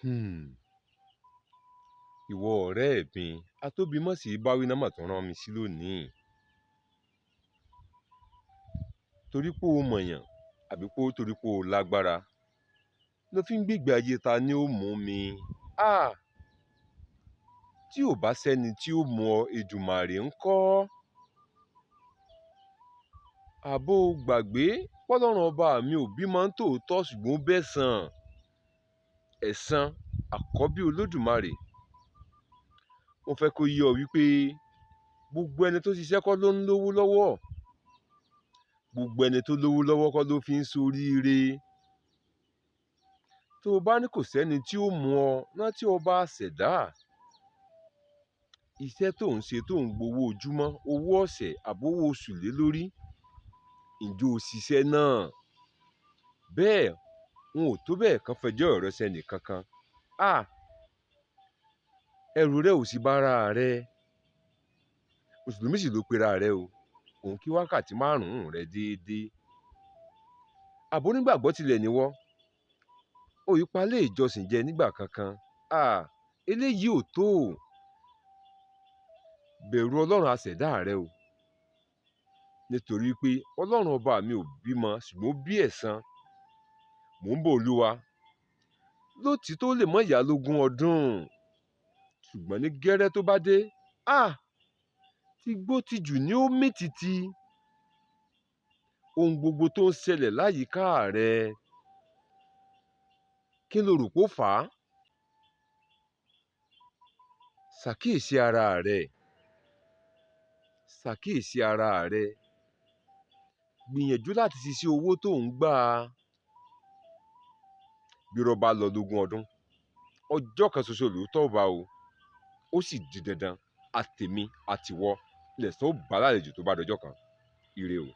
Hmm. Ìwọ ọ̀rẹ́ mi, atóbimọ́sí báwí náà mà tún rán mi sí lónìí. Torí pé o mọ̀yàn àbí pé torí pé o lágbára ló fi ń gbégbé ayé ta ni ó mú mi. Ah! Tí ò bá sẹ́ni tí ó mú ọ, Èdùmàrè ńkọ́? Àbó o gbàgbé pọ́lọ́run ọba mi ò bímọ ń tòótọ́ ṣùgbọ́n ó bẹ̀sàn. Ẹ̀san àkọ́bí Olódùmarè. Mo fẹ́ kó yé ọ wípé gbogbo ẹni tó ṣiṣẹ́ kọ́ ló ń lówó lọ́wọ́. Gbogbo ẹni tó lówó lọ́wọ́ kọ́ ló fi ń ṣoríire. Tó o bá ní kò sẹ́ni tí ó mú ọ, rántí ọba àṣẹ̀dá. Iṣẹ́ tó ń ṣe tó ń gbowó ojúmọ́, owó ọ̀sẹ̀ àbówó oṣù lé lórí. Ǹjẹ́ o ṣiṣẹ́ náà? Bẹ́ẹ̀, n ò tó bẹ́ẹ̀ kan fẹjọ́ rẹ sẹ́ni kankan. À! Ẹrù rẹ ò sì bá ara rẹ. Mùsùlùmí sì ló pera rẹ o. Òun kí wákàtí márùn-ún rẹ déédéé. Àbó onígbàgbọ́ tilẹ̀ ni wọ́. O ì pa ilé ìjọsìn jẹ nígbà kankan. À! Eléyìí ò tó o. Bẹ̀rù Ọlọ́run àṣẹ̀dá rẹ o. Nítorí pé Ọlọ́run ọba mi ò bímọ ṣùgbọ́n ó bí ẹ̀san. Mò ń bọ̀ Olúwa. Lótìítọ́ ó lè mọ́ ìyá lógún ọdún. Ṣùgbọ́n ní gẹ́rẹ́ tó bá dé, à! Tigbó tijù ni ó mì tìtì. Ohun gbogbo tó ń ṣẹlẹ̀ láyìíká rẹ. Kí lo rò pó fà á? Ṣàkíyèsí ara rẹ. Ṣàkíyèsí ara rẹ. Gbìyànjú láti ṣiṣẹ́ owó tó ń gbà. Bí irọ́ bá lọ lógún ọdún, ọjọ́ kan ṣoṣo lòótọ́ ó bá o. Ó sì di dandan, àtèmi àtìwọ lẹ̀san ó bá lálejò tó bá dọjọ́ kan. Ire o.